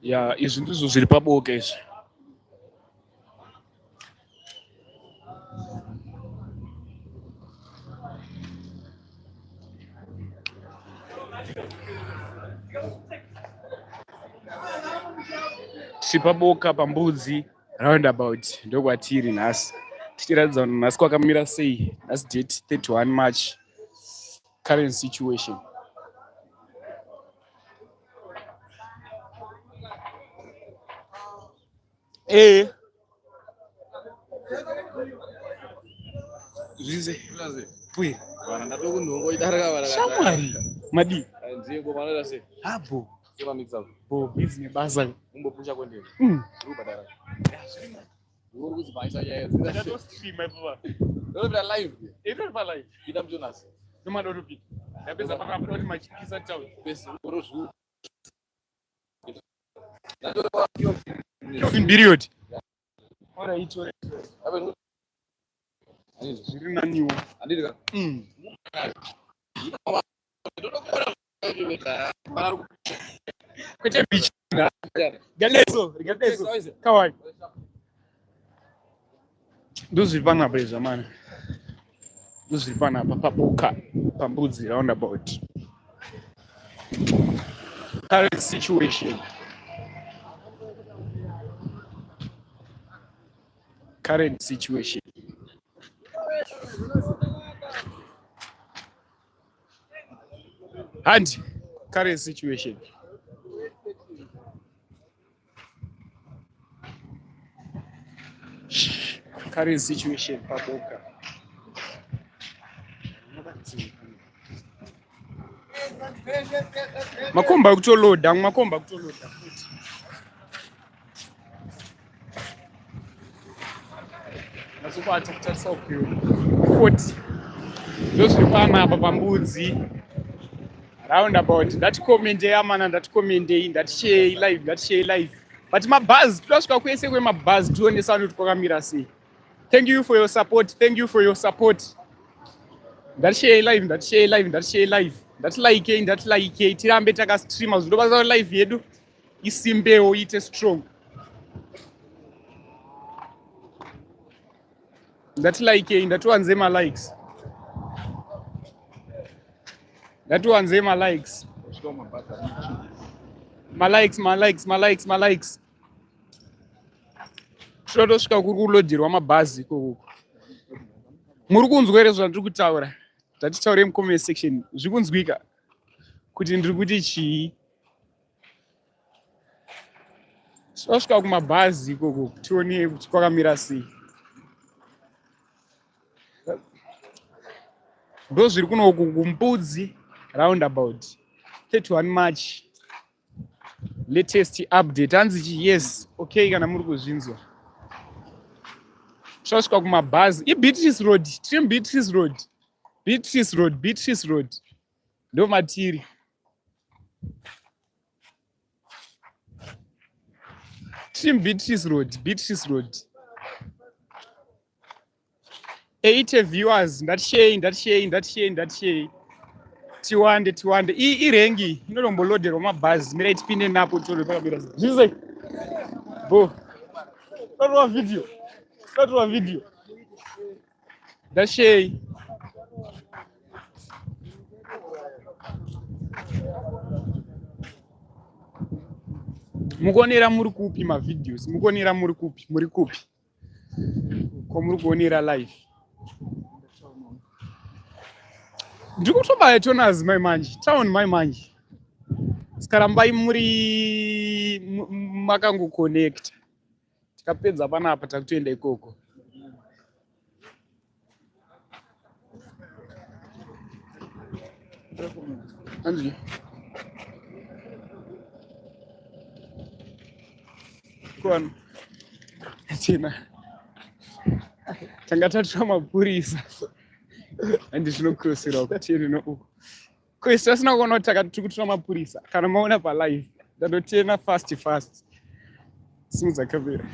Ya, izvi ndizvo zviri paboka izvi. Tiri paboka pambudzi roundabout ndokwatiri nhasi tichiratidza kuti nhasi kwakamira sei nhasi date 31 March current situation. Eh. Zvize. Pwe. Vana ndatokunhongo idarika vana. Shamwari. Madi. Ndiye ko vanoita sei? Habo. Sema mix up. Bo busy nebasa. Umbopusha content. Uri kubhadhara. Uri kudzibhaisa nyaya. Ndatostreama ipapa. Ndopinda live. Itori pa live. Pinda muJonas. Nomadotopinda. Ndapedza panapa kuti machipisa town. Pese urozvu. Kelvin period. Alright, alright. Zviri naniwo. Handiti ka? Kwete beach. Galeso, galeso. Kawai. Ndozviri panapa izvi amana. Ndozviri panapa paboka pambudzi roundabout. Current situation. Current situation. Handi, current situation. Current situation paboka. Makomba ekutoloda, makomba ekutoloda futi. Mazokwata kutarisa uku 40. Ndozviri panapa pambudzi roundabout. Ndatikomendei amana, ndatikomendei, ndatisheyei live, ndatisheyei live. But mabhazi, tosvika kwese kwemabhazi tionesane kuti kwakamira sei. Thank you for your support. Thank you for your support. Ndatisheyei live, ndatisheyei live, ndatisheyei live. Ndatilikei, ndatilikei. Tirambe takastreama zvinobatsira kuti live yedu isimbewo iite strong. Ndatilikei, ndatiwanzei malikes. Ndatiwanzei malikes. Malikes, malikes, malikes, malikes. Tinotosvika kuri kulodherwa mabhazi ikoko. Muri kunzwa here zvandiri kutaura? Ndatitaurei mucomment section. Zviri kunzwika kuti ndiri kuti chii? Tinotosvika kumabhazi ikoko tione kuti kwakamira sei. Ndozviri kunoku kumbudzi roundabout 31 March latest update hanzi chi yes okay kana muri kuzvinzwa tinotosvika kumabhazi iBeatrice Road tiri muBeatrice Road Beatrice Road Beatrice Road ndo matiri tiri muBeatrice Road Beatrice Road 80 viewers ndatishei ndatishei ndatishei ndatishei tiwande tiwande iyi irengi inotombolodherwa mabhazi mirai tipinde napo tore pakamira zviri sei bo totorwa video totorwa video ndatishei mukuonera muri kupi mavideos mukuonera muri kupi muri kupi kwamuri kuonera live ndiri kutobaya tonas mai manje town mai manje saka rambai muri makangokonekta tikapedza panapa takutoenda ikoko Anzi. Kwana. Chena. Tanga tatura mapurisa. Handi zvinokurosera kuteri nouku. Ko isu tasina kuona kuti takati tiri kutura mapurisa. Kana maona pa live. Ndatotena fast fast. Simudza kamera.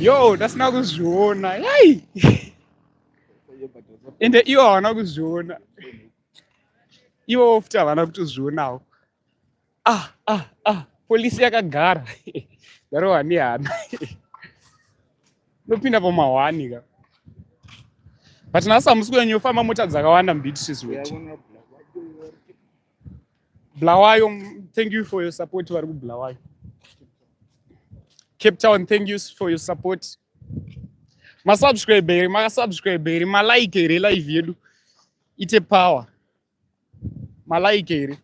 Yo, ndasina kuzviona. Yai. Ende ivo havana kuzviona. Ivo futi havana kutozvionawo. Ah, ah, ah. Polisi yakagara. Ndarohwa nehana. Ndopinda pamahwani ka. But nhasi hamusi kunyanyofamba mota dzakawanda muBeatrice Road. Bulawayo, thank you for your support vari kuBulawayo. Cape Town, thank you for your support. Masubscribe here, makasubscribe here, malike here live yedu. Ite power. Malike here.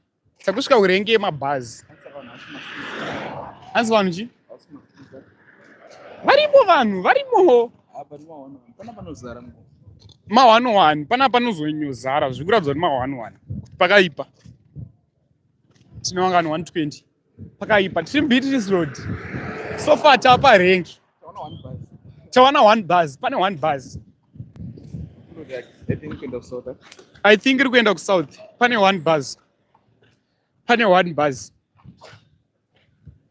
Takusvika kurenge yemabhazi. Hanzi vanhu chi? Varimo vanhu, varimo. Ma 1 1 pana panozonyozara zviri kuratidza kuti ma 1 1 kuti pakaipa. Tine vangani 120. Pakaipa tiri Beatrice Road. So far tapa rank. Tawana one bus, pane one bus. I think iri kuenda kusouth. Pane one bus. Pane one bus.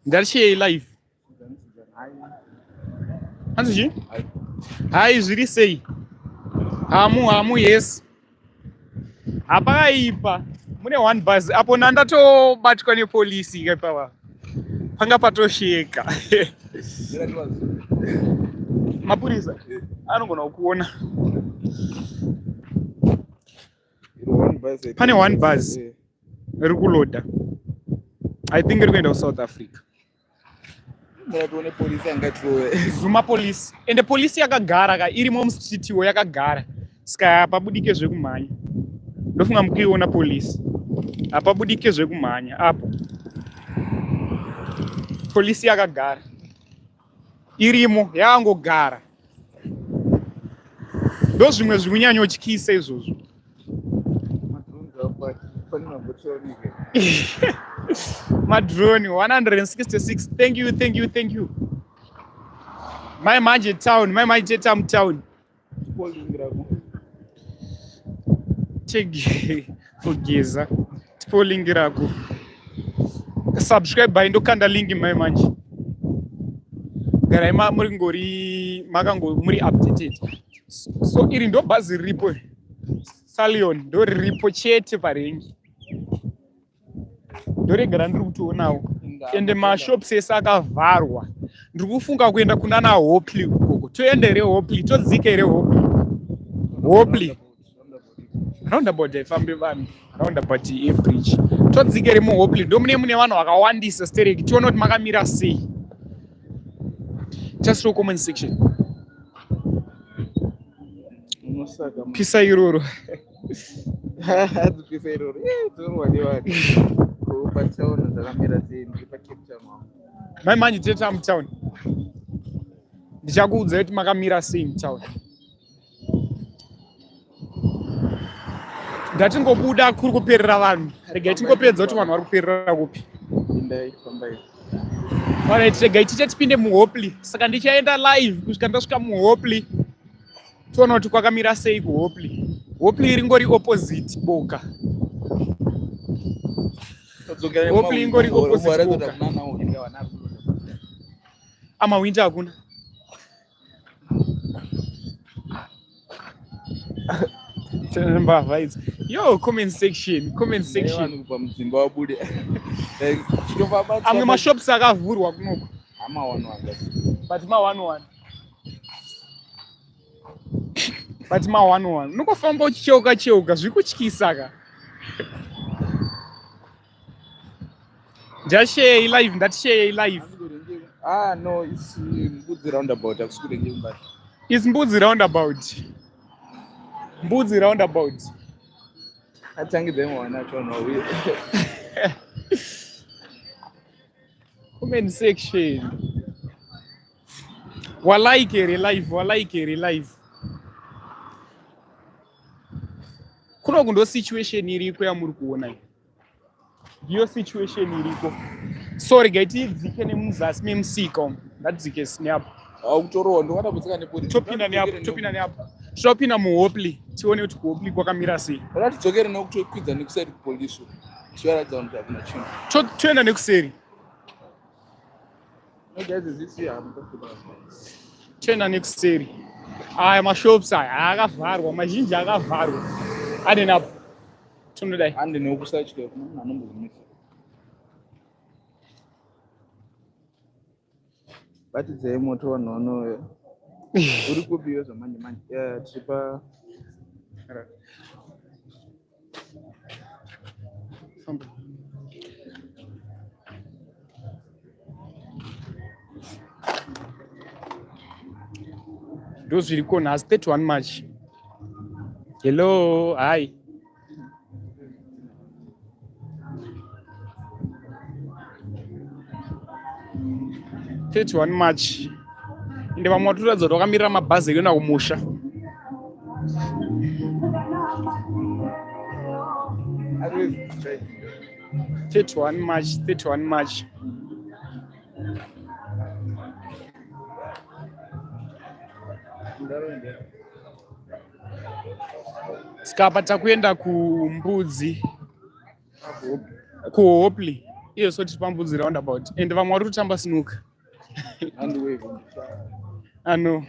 Ndarishiyei live. Hanzi chii? Hai zviri sei? Hamu hamu yes. Hapakaipa. Mune one bus apo nandatobatwa nepolisi ipapa. Panga patosheka. Mapurisa anogona kukuona. Pane one bus riri kuloda. I think iri kuenda kuSouth Africa. Zuma police ende polisi yakagara ka irimo mustreetiwo yakagara saka hapabudike zvekumhanya ndofunga mukuiona polisi hapabudike zvekumhanya apo polisi yakagara irimo yakangogara ndozvimwe zvikunyanyotyisa izvozvo madrone 166 thank you thank you thank you mai manje town mai manje teta mutown kugeza tipo link rako subscribe by ndokanda link mai manje garai muri ngori makango muri updated so iri ndo bhazi riripo salion ndo riripo chete parengi ndorega randiri kutoonawo ende mashops ese akavharwa ndiri kufunga kuenda kunana hopley ukoko toenda here hopley todzika here hopley hopley roundabout haifambi vanhu roundabout yebridge todzika here muhopley ndomune mune vanhu vakawandisa stereki tione kuti makamira sei just comment section pisa iroro pisa iroro eh, dzorwa nevanhu patown dzakamira sei ndiri pacape town mai manje tete mutown ndichakuudza kuti makamira sei mutown ndatingobuda kuri kuperera vanhu regai tingopedza kuti vanhu vari kuperera kupi Alright, regai tiite tipinde muHopley saka ndichaenda live kusvika ndasvika muHopley tiona kuti kwakamira sei kuHopley Hopley ringori opposite boka Hopley ingori opposite boka amahwindi hakuna mbavha idzi yo comment section comment section kubva mudzimba wabude amwe mashops akavhurwa kunoku but ma one one but ma one one unongofamba uchicheuka cheuka zviri kutyisa ka Ndashare live, ndatishare live. Ah no, it's Mbudzi roundabout, akusikurenge kumbari. It's Mbudzi roundabout. Mbudzi roundabout. Atangidze mwana acho uye. Comment section. Walike here live, walike here live. Kuno kundo situation iriko yamuri kuona iyi. Ndiyo situation iriko. So regai tidzike nemuzasi memusika umu. Ngatidzike neapo. Hautorowa ndokada kutsika nepoli. Topinda neapo, topinda neapo. Topinda muHopley tione kuti kuHopley kwakamira sei. Oda tidzokere nekutokwidza nekuseri kupolice. Tivaratidza kuti hakuna chinhu. Toenda nekuseri. Toenda nekuseri. Aya mashops aya akavharwa, mazhinji akavharwa. Ane napo. Tonodai. Ande nekusatya kuna munhu anombozvimisa. Batidzai moto vanhu vanouya. Uri kupi iwe zvamanje manje? Yeah, tiri pa Famba. Ndozviriko nhasi 31 March. Hello, hi. 31 March ende vamwe vatoratidza kuti vakamirira mabhazi ekuenda kumusha. 31 March, 31 March. Ska apa takuenda kumbudzi kuHopley iyo so tiri pambudzi roundabout and vamwe vari kutamba snooker ano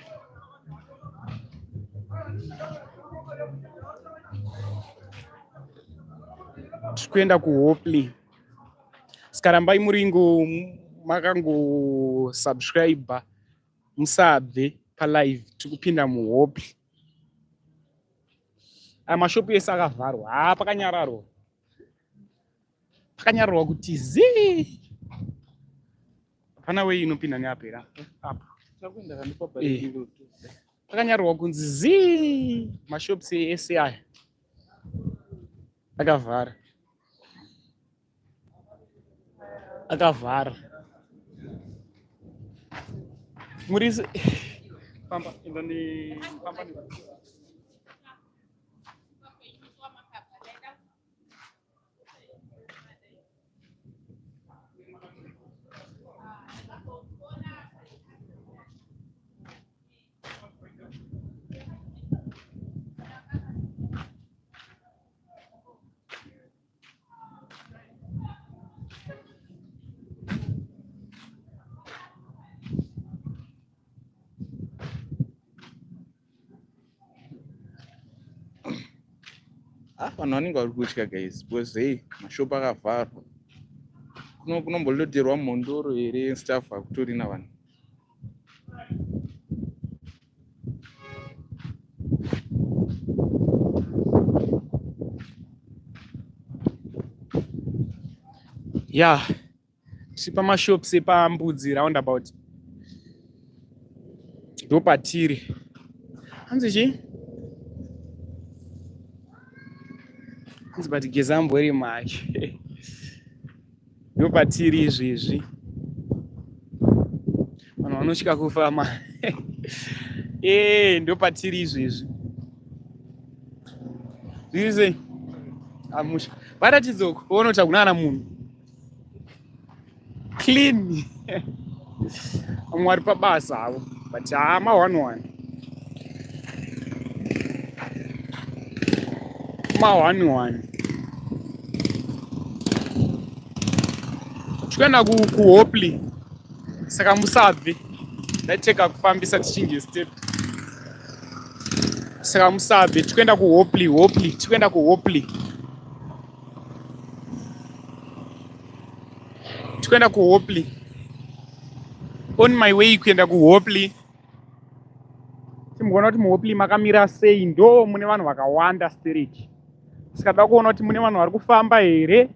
tiri kuenda kuHopley ska rambai muringo makangosubscribe musabve palive tiri kupinda muHopley. Aya mashopu ese akavharwa haa pakanyararwa pakanyararwa kuti zii hapana wei inopinda neapa here apa eh. Pakanyararwa kunzi zii mashops ese aya akavhara akavhara muri famba enda ne famba ne Ah, vanhu vanenge vari kutya guys because hey mashop akavharwa kuno kunomboloderwa mhondoro here stuff hakutorina vanhu. Ya tiri pamashops epambudzi roundabout ndopatiri hanzi chii hanzi but geza mbori make ndopatiri izvezvi vanhu vanotya kufama ee ndopatiri izvezvi zviri sei amusha varatidza uku uone kuti hakuna kana munhu clean vamwe vari pabasa havo but haa ma one one ma one one tikuenda kuHopley saka musabve ndateka kufambisa tichinje step saka musabve tikuenda kuHopley Hopley tikuenda kuHopley tikuenda kuHopley on my way kuenda kuHopley timboona kuti muHopley makamira sei ndo mune vanhu vakawanda stereki saka da kuona kuti mune vanhu vari kufamba here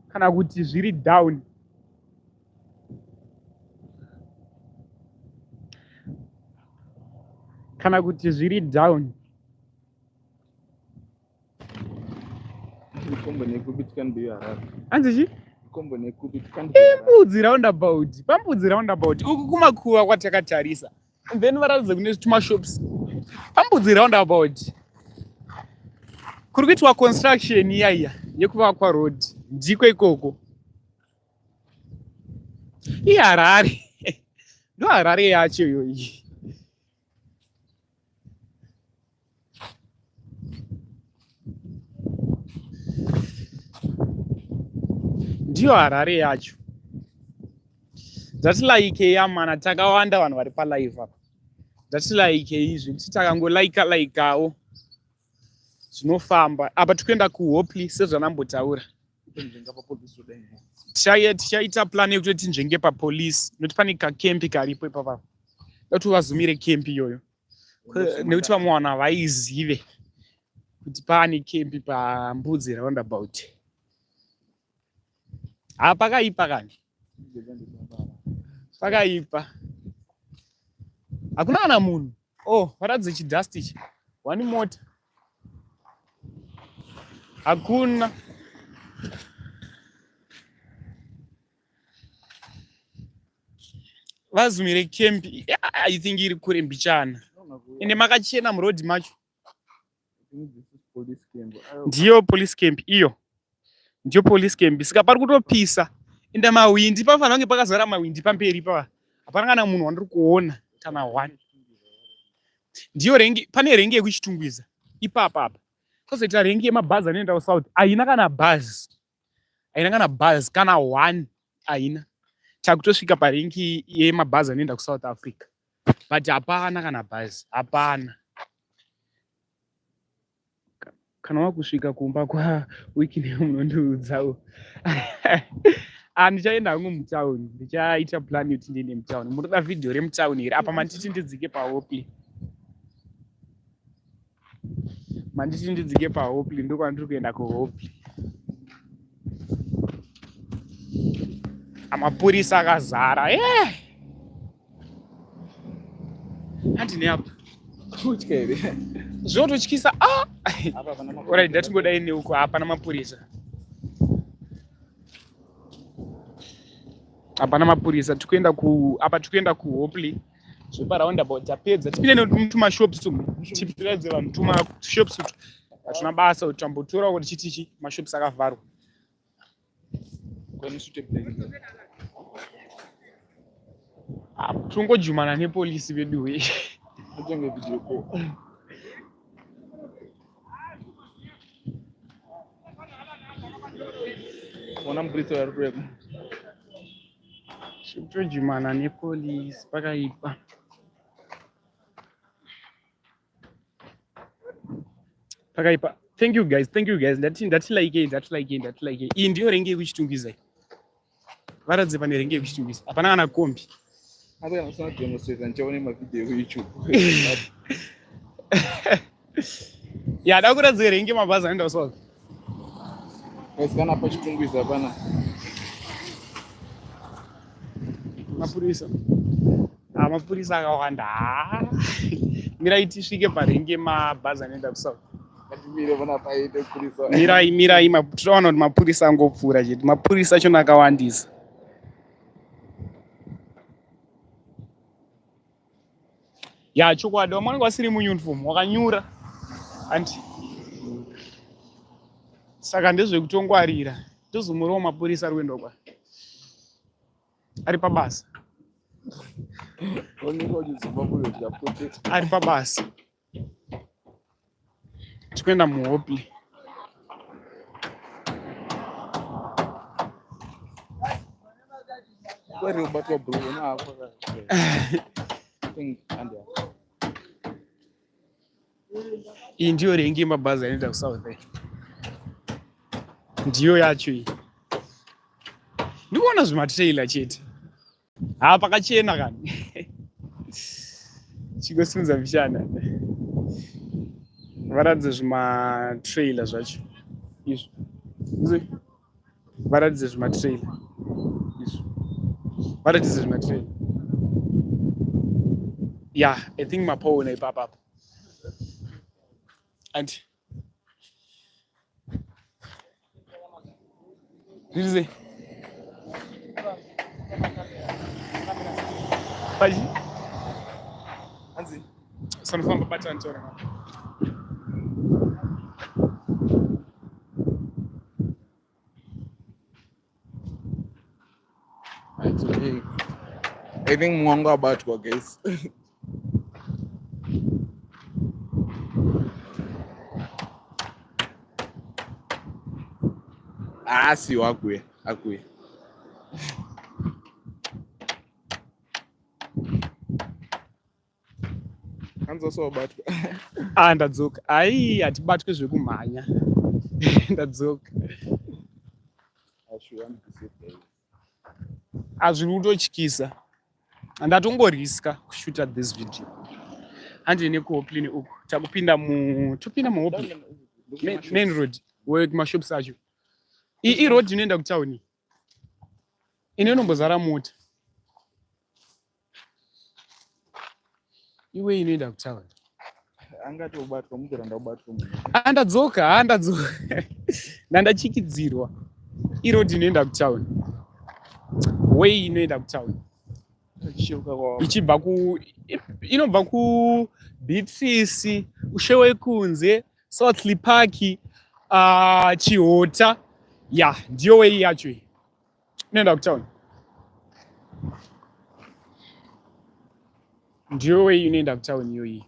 kana kuti zviri down kana kuti zviri down hanzi chi imbudzi roundabout pambudzi roundabout uku kumakuva kwatakatarisa and then varatidza kune tumashops pambudzi roundabout kuri kuitwa construction iya iya yekuvakwa road ndiko ikoko iharare ndo harare yacho iyoyi Ndiyo Harare yacho. Ndatilaikei amana takawanda vanhu vari palive apa. Ndatilaikei zvekuti takangolaika laikawo zvinofamba. Apa tikuenda kuHopley sezvanambotaura. Tichaita plan yekuti tinzvenge papolice nokuti pane kakempi karipo ipapa. Dati vazumire kempi iyoyo nekuti vamwe vanhu havaizive kuti paane kempi pambudzi roundabout. Ha, pakaipa kani, pakaipa, hakuna kana munhu. Oh, varatidze chidust ichi, one mota hakuna. Vazumire kempi, I think iri kure mbichana, ende makachena muroad macho. Ndiyo police camp iyo, ndiyo police camp. Saka pari kutopisa, ende mahwindi panofanira kunge pakazara mahwindi pamberi pava, hapana kana munhu wandiri kuona kana one. Ndiyo rengi, pane rengi yekuChitungwiza ipapa apa, kozoita rengi yemabhazi anoenda kuSouth, haina kana bhazi, haina kana bhazi kana one, haina. Takutosvika parengi yemabhazi anoenda kuSouth Africa, but hapana kana bhazi, hapana. Kana wakusvika kumba kwaWicknell munondiudzawo. Ah, ndichaenda hangu mutauni, ndichaita plan yekuti ndiende mutauni. Munoda vhidhiyo remutauni here? Apa manditi ndidzike paHopley, manditi ndidzike paHopley, ndokwandiri kuenda kuHopley. Amapurisa akazara e handine apa. Kutya here? Zvinototyisa. Ah, alright, ndatingodai neuko, hapana mapurisa, hapana mapurisa. Tikuenda ku apa, tikuenda kuHopley zveparoundabout. Tapedza, tipinde netumashops umu, tiratidze vanhu tumashops utu. Hatuna basa kuti tambotora kuti chitichi, mashops akavharwa. Tongojumana nepolisi vedu we. Atenge video call. Ona mupurisa ari kureba. Tojumana nepolisi, pakaipa, pakaipa. Thank you guys, thank you guys. Ndati ndati like, ndati like, ndati like. Iyi ndiyo renge yekuChitungwiza iyi, varatidze pane renge yekuChitungwiza, hapana kana kombi. Hata kana usina demonstrate, ndichaone mavideo kuYouTube. Ya, da kuratidza renge mabhazi anoenda kuSouth. Guys, kana paChitungwiza hapana. Mapurisa, ah, mapurisa akawanda. Ah, mirai tisvike parenge mabhazi anoenda kuSouth. Ngatimire pana paite purisa. Mirai, mirai, tinoona kuti mapurisa angopfuura chete. Mapurisa achona akawandisa. Ya, chokwadi, vamwe vanenge vasiri muuniform, wakanyura anti, saka ndezvekutongwarira. Tozomurawo mapurisa ari kuenda kwa ari pabasa. Oneka uchiZimbabwe uchiprotect. Ari pabasa. Tikuenda muHopley. Kwari ubatwa bro, ona hapo. Think and Iyi ndiyo rengi yemabhazi anoenda kuSouth eh. Ndiyo yacho iyi, ndikuona zvimatrailer chete. Ha, pakachena kani, chikosimudza mbichana, varatidze zvimatrailer zvacho izvo. Varatidze zvimatrailer izvo, varatidze zvimatrailer. Ya, I think mapaona ipapapa anti zviri sei pachi. Hanzi Sanofamba batanitora. It's okay. I think mumwe wangu abatwa, guys. Haasiwo, akuya, akuya. Hanzi wasowabatwa. Ah, ndadzoka. Ai, hatibatwe zvekumhanya, ndadzoka. Azviri kutotyisa. Ndatongoriska kushuta this video. Handi nekuHoplin uku. Takupinda mu topinda muHoplin. Main road wekumashops acho. Iyi road inoenda kutown. Ine inombozara mota. Iwe inoenda kutown. Angatobatwa mukuranda kubatwa munhu. Andadzoka, andadzoka. Ndandachikidzirwa. Iroad inoenda kutown. Way inoenda kutown. Ichibva ku inobva ku Beatrice, Ushewekunze, Southley Park, Chihota. Ya, ndiyo way yacho iyi. Inoenda kutown. Ndiyo way inoenda kutown iyoyi.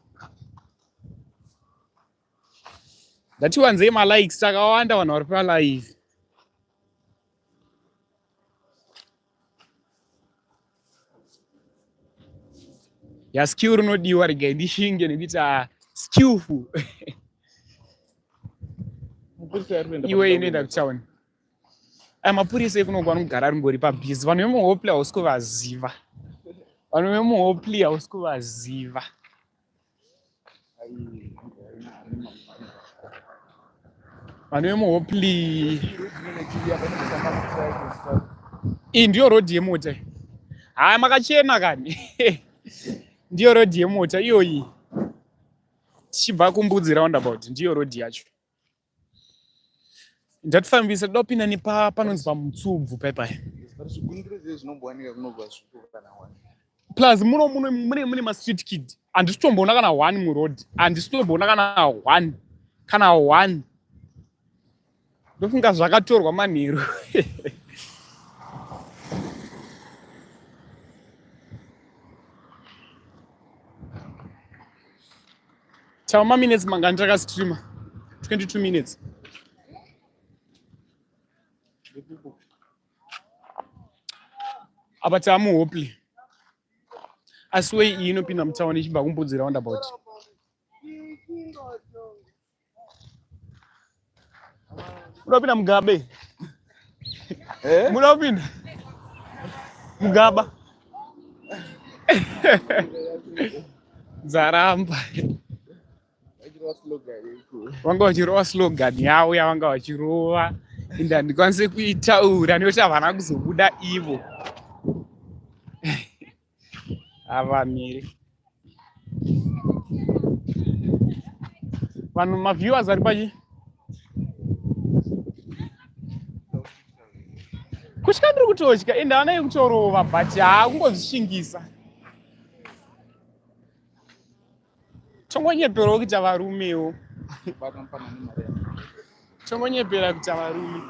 Ndatiwanzei malikes takawanda vanhu vari palive. Ya skill rinodiwa regai ndishinge nekuita skillful. Iwe inoenda kutown. Aya mapurisa ekunoku anogara ringori pabhizi. Vanhu vemuHopley hausi kuvaziva. Vanhu vemuHopley hausi kuvaziva. Vanhu vemuHopley. Iyi ndiyo road yemota. Haya makachena kani. Ndiyo road yemota iyoyi. Tichibva kuMbudzi roundabout ndiyo road yacho. Ndatifambisa toda kupinda nepa panonzi pamutsubvu pai pai. Plus muno muno mune mune ma street kid. Handisi kutomboona kana one muroad. Handisi kutomboona kana one. Kana one. Ndofunga zvakatorwa manheru. Tava maminutes mangani takastreama? 22 minutes. Apa tava muHopley. Asi way iyi inopinda mutown ichibva kuMbudzi roundabout. Muda kupinda Mugabe? Eh? Muda kupinda Mugaba? Dzaramba. Vanga vachirova slogan yavo yavanga vachirova ende handikwanise kuitaura nekuti havana kuzobuda ivo. Havamiri. Vanhu maviewers ari pachi kutya ndiri kutotya ende havana yekutorova but haa kungozvishingisa tongonyeperawo kuita varumewo tongonyepera kuita varume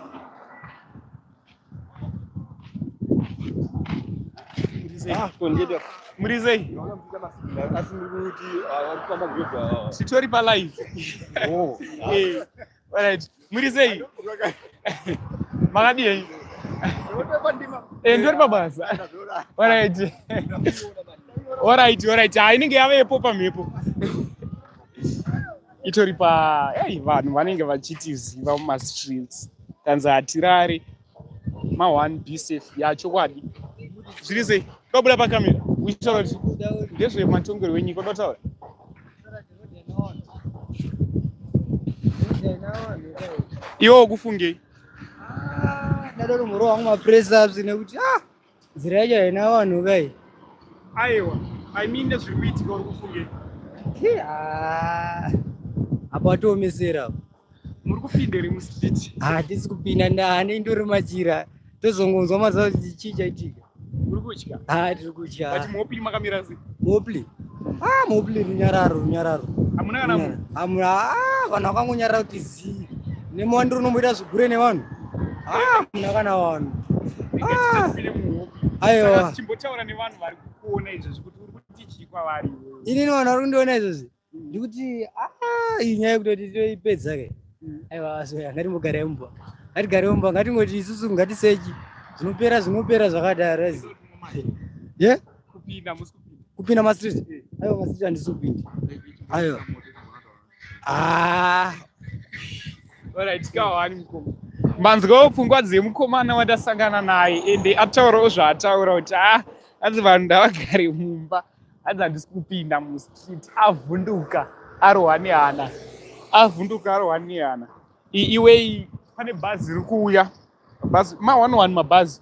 muri sei titori palive oh. eh, alright muri sei makadii eh, ndori pabasa alright alright alright ha inenge yavepo pamhepo itori pa hey, vanhu vanenge vachitiziva mumastreets tanzi hatirari ma one be safe ya chokwadi zviri sei ukabuda pakamera uchitaura kuti ndezvematongero enyika unotaura iwe ukufungei ah, ndadoro wangu mapress ups nekuti ah Nzira yacho haina vanhu kai. Aiwa, I mean nezviri kuitika uri kufungei? Ah, apa watoomesera. Muri kupinda here mustreet? Hatisi kupinda ndani ndori machira. Tozongonzwa mazuva kuti chii chaitika. Muri kutya? Ah, tiri kutya. But muHopley makamira sei? Muhopli? Ah, muHopli runyararo, runyararo. Hamuna kana munhu? Hamuna, ah, vanhu vakangonyarara kuti zii. Nemawandiro unomboita zvigure nevanhu. Ah, hamuna kana vanhu. Ah. Aiwa. Chimbotaura nevanhu vari kukuona izvozvi kuti uri kuti chii kwavari. Inini vanhu vari kundiona izvozvi. Ndikuti ah, iyi nyaya yekutoti toipedza ke. Aiwa azoya ngatimbogare mumba. Ngatigare mumba ngatingoti isusu ngatisechi. Zvinopera zvinopera zvakadaro. Yeah? Kupinda musi kupinda. Kupinda mastreet? Aiwa mastreet handisi kupinda. Aiwa. Ah. Alright, kawani mukoma. Manzwawo pfungwa dzemukomana wandasangana naye ende ataurawo zvaataura kuti ah, hanzi vanhu ndavagare mumba, hanzi handisi kupinda mustreet. Avhunduka arohwa nehana, avhunduka arohwa nehana. Iwei pane bhazi riri kuuya, bhazi ma 11 mabhazi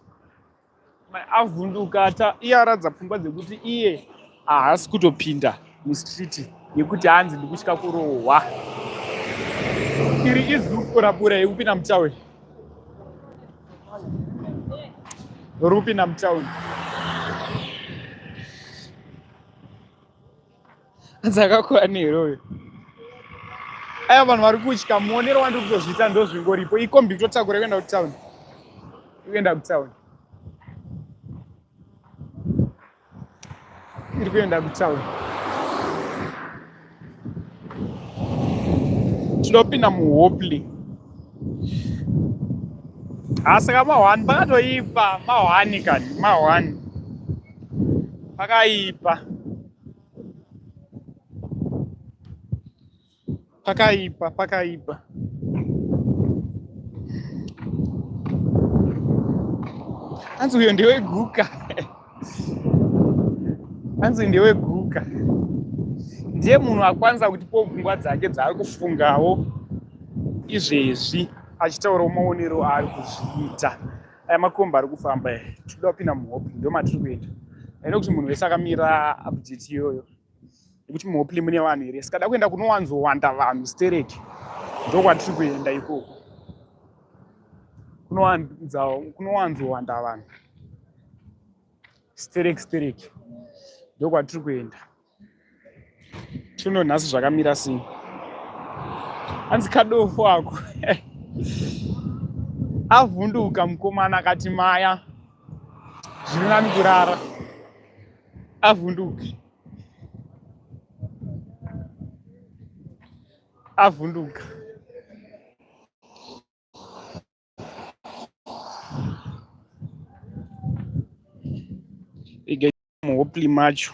avhunduka ta iye aradza pfungwa dzekuti iye haasi kutopinda mustreet yekuti hanzi ndikutya kurohwa. Iri izuku rabura yekupinda mutauni, uri kupinda mutauni. Hanzi akakwana here uyo? Aya vanhu vari kutya, muonero wandiri kutozviita ndozvingoripo. Ikombi kutotakura kuenda kutown, ikuenda kutown, iri kuenda kutown. Tinopinda muHopley. Ah, saka mahwani pakatoipa, mahwani kani, mahwani pakaipa, pakaipa, pakaipa. Hanzi uyo ndeweguka, hanzi ndeweguka, ndiye munhu akwanisa kutipawo pfungwa dzake dzaari kufungawo izvezvi achitaurawo maonero aari kuzviita. Aya makombi ari kufamba aya, tinoda kupinda muHopley, ndomatiri kuenda. Aina kuti munhu wese akamira update iyoyo yekuti muHopley mune vanhu here, sikada kuenda kunowanzowanda vanhu stereki, ndokwatiri kuenda ikoko, kunowanzowanda vanhu stereki stereki, ndokwatiri kuenda. Tuno nhasi zvakamira sei? Hanzi kadofu ako avhunduka mukomana akati maya zviri nani kurara avhunduka avhunduka. Muhopli macho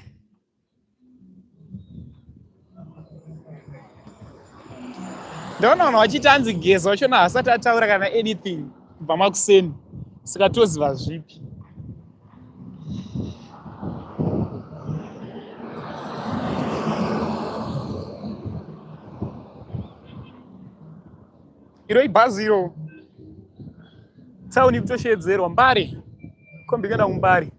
ndaona vanhu vachiti hanzi Geza wachona haasati ataura kana anything kubva makuseni, saka toziva zvipi. Iro ibhazi iro, tauni kutoshedzerwa Mbare, kombi kuenda kuMbare.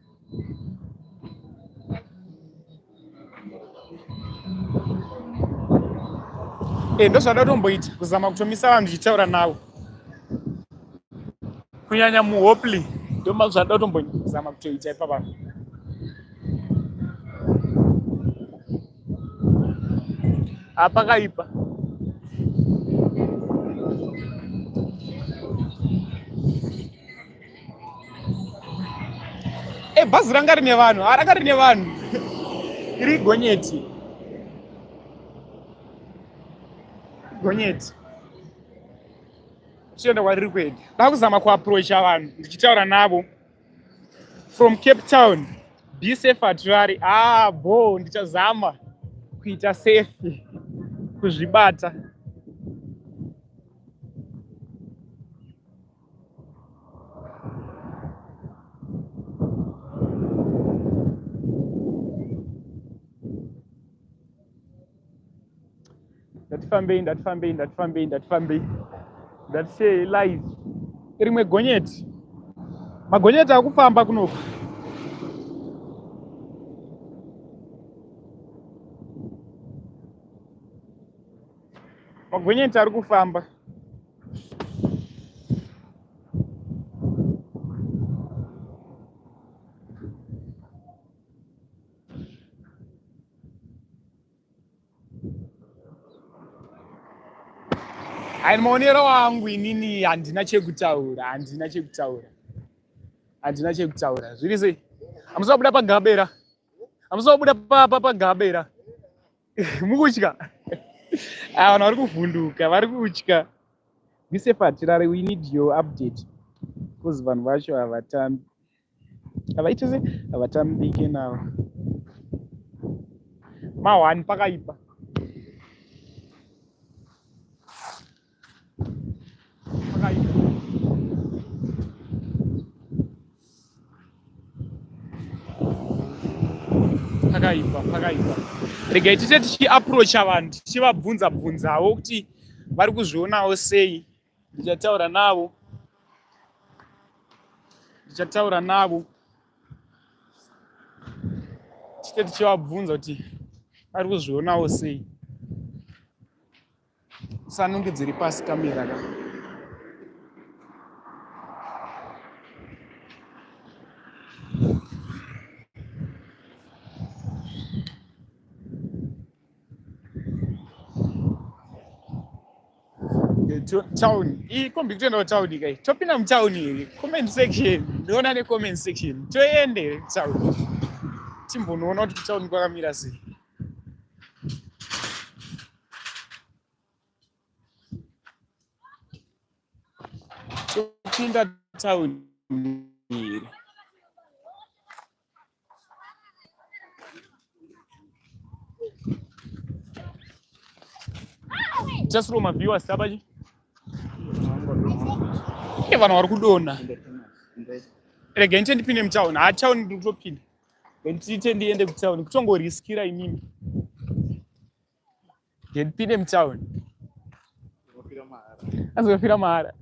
Eh, ndozvada kutomboita kuzama kutomisa vanhu ndichitaura navo kunyanya muHopley, ndomazvada kutombozama kutoita ipapa. Apakaipa. E, bhazi ranga rine vanhu, ranga rine vanhu. Iri gonyeti, gonyeti tichienda kwariri kuenda. Ndakuzama kuaproacha vanhu ndichitaura navo from Cape Town. Be safe atirari. Ah, bo ndichazama kuita safe, kuzvibata. Ndatifambei, ndatifambei, ndatifambei, ndatifambei, ndatisei live. Rimwe gonyeti, magonyeti akufamba kunoku. Magonyeti ari kufamba. Ai, maonero angu inini handina chekutaura, handina chekutaura, handina chekutaura. Zviri sei? Hamusi kubuda pagabera, hamusi kubuda pagabera. Mukutya. Ava vanhu vari kuvhunduka, vari kutya. Be Hatirare, we need your update because vanhu vacho havatambi, havaite se havatambike navo. Mahwani pakaipa. Pakaipa. Pakaipa, pakaipa. Regai tite tichiapproacha vanhu tichivabvunza bvunzawo kuti vari kuzvionawo sei. Ndichataura navo. Ndichataura navo. Tite tichivabvunza kuti vari kuzvionawo sei. Usanongedzere pasi kamera ka. Town iyi kombi kutoenda kutown kai topinda mutown here comment section ndoona necomment section toende here kutown timbonoona kuti kutown kwakamira sei. Topinda town here. Just roll my viewers tabaji. Vanhu vari kudonha. Rega ndite ndipinde mutown. Ha town ndiri kutopinda. Ndite ndiende kutown kutongoriskira imimi. Ndipinde mutown. Azofira mahara.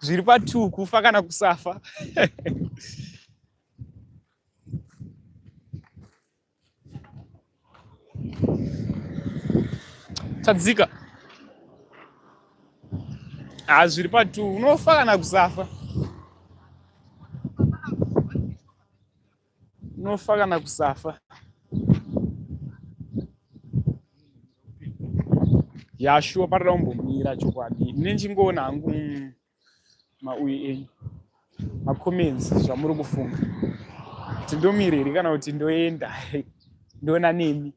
Zviri pa2 kufa kana kusafa. Tadzika. Ah, zviri pa2 unofa kana kusafa. Unofa kana kusafa. Ya shuwa parada kumbomira chokwadi. Ndinechingoona hangu mauyi enyu macomments zvamuri kufunga kuti ndomira here kana kuti ndoenda ndoona nemi.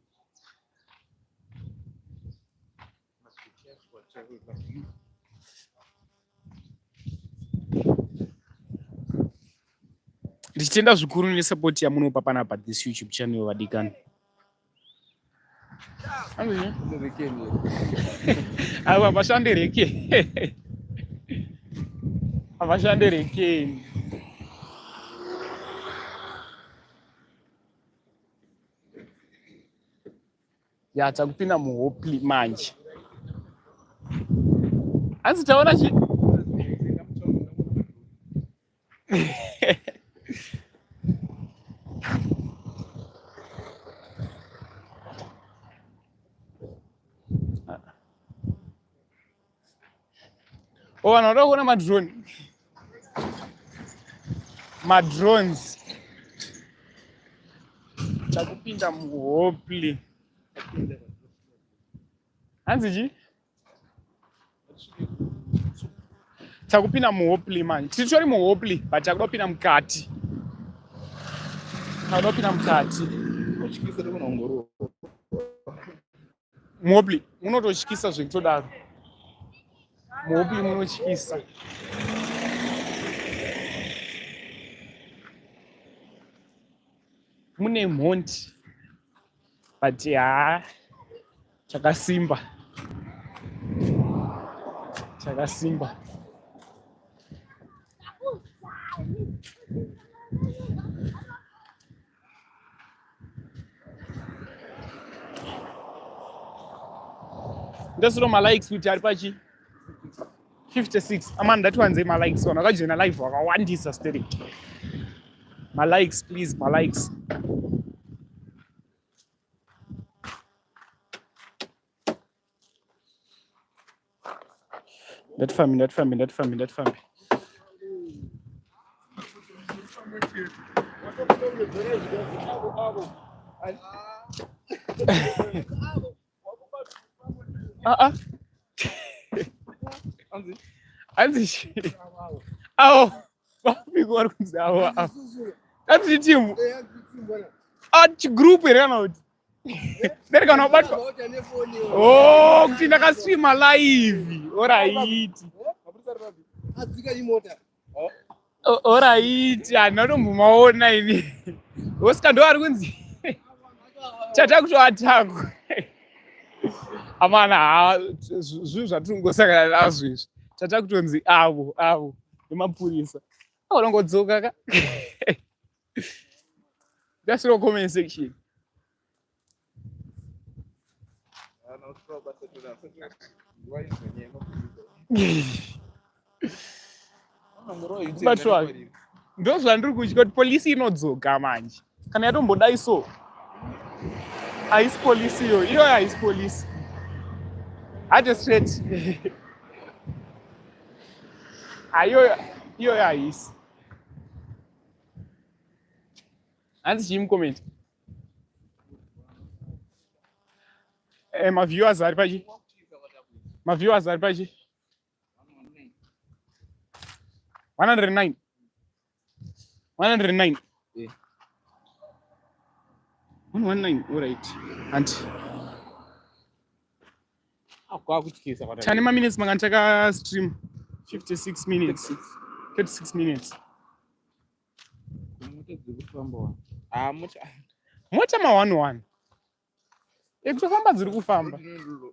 Ndichitenda zvikuru nesupport yamunopa panapa this YouTube channel vadikani. Ava vashande reke. Avashande reke. Ya takupinda muHopley manje. Hanzi taona chi Oh, vanhu vanoda kuona madrone. Madrones. Takupinda muHopley. Hanzi chi? Takupinda muHopley manje. Titori muHopley but takuda kupinda mukati. Takuda kupinda mukati. Muhopli munototyisa zvekutodaro. Muhopli munotyisa. Mune mhondi but haa chakasimba. Chakasimba. Ndasiro malikes kuti ari pachi 56 amana ndatiwanzei malikes vanhu vakajoina live vakawandisa sterek malikes please malikes Ndatifambe, ndatifambe, ndatifambe, ndatifambe. Ah ah. Anzi. Awo. Vapiko vari kunzi awo. Anzi timu. Ah, chigroup here kana kuti? Deri kana ubatwa. Oh, kuti ndakaswima live. Alright. Alright, handina kutombomaona ini. Oscar ndo ari kunzi chata kutoatakwa. Amana ha zvinhu zvatingosangana nazvo izvi. Chata kutonzi avo avo nemapurisa. Unongodzoka ka. That's no comment section. Batwa. Ndozvandiri kutya kuti polisi inodzoka manje. Kana yatombodai so. Haisi polisi iyo, iyoyo haisi polisi. Hate straight. Ayo iyoyo haisi. Hanzi chii mucomment? Eh, maviewers ari pachi? Maviewers ari pachi? 109. 109. Yeah. 119, all right. Anti. Kwakutyisa kwata. Tane maminutes mangani taka stream? 56 minutes. 36 minutes. Mota dziri kufamba wa. Ah, mota. Mota ma 11. Ekutofamba dziri kufamba.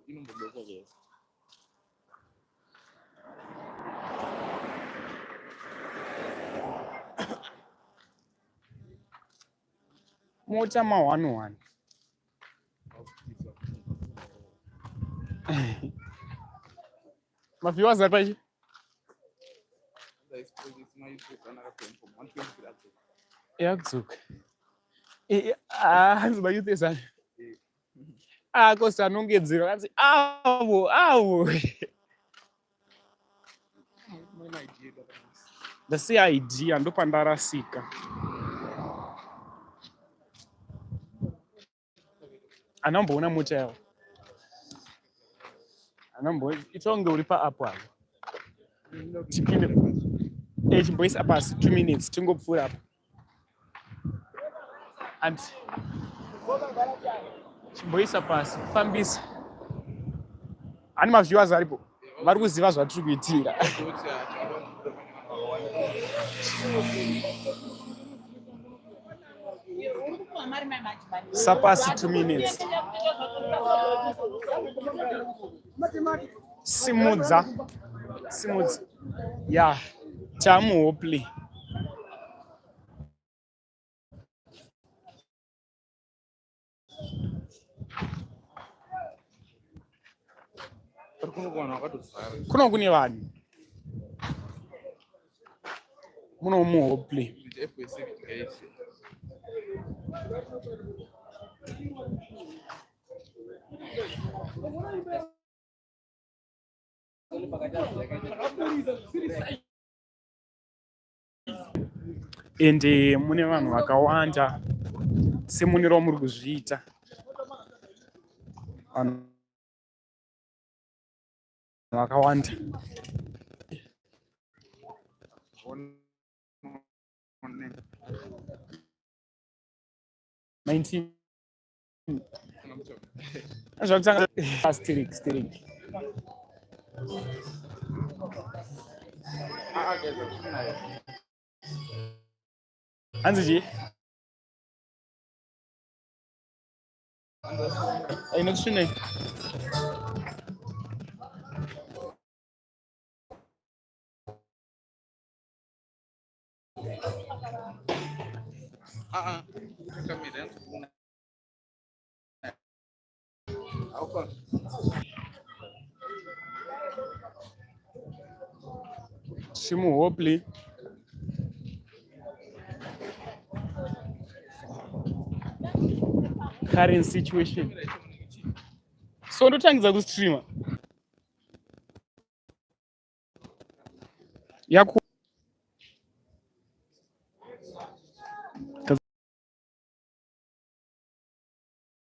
Inombobekwa guys. Mota ma 11. Maviewers ari pachi? Yakudzoka. Hanzi mayouth ezanu. Ah, kosi anongedzera kanzi avo avo. Ndasiya idea ndopandarasika. Anamboona mota yavo. Anambo ita kunge uri paapo apo. Tipinde. Eh, chimboisa pasi 2 minutes tingopfuura apa. And chimboisa pasi fambisa. Ani maviewers aripo vari kuziva zvatiri kuitira. Sapasi 2 minutes. Simudza. Simudza. Ya, tamu hopefully. Kuno kune vanhu. Muno muhopefully. Ende mune vanhu vakawanda semuniro wamuri kuzviita. Vanhu vakawanda. 19 zvakutanga steering steering hanzi chii inotsvinei Ah, ah. Simuhopli. Current situation. So ndotangidza kustreamer. Yaku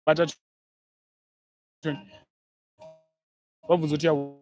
bata vabvunza kuti yaona.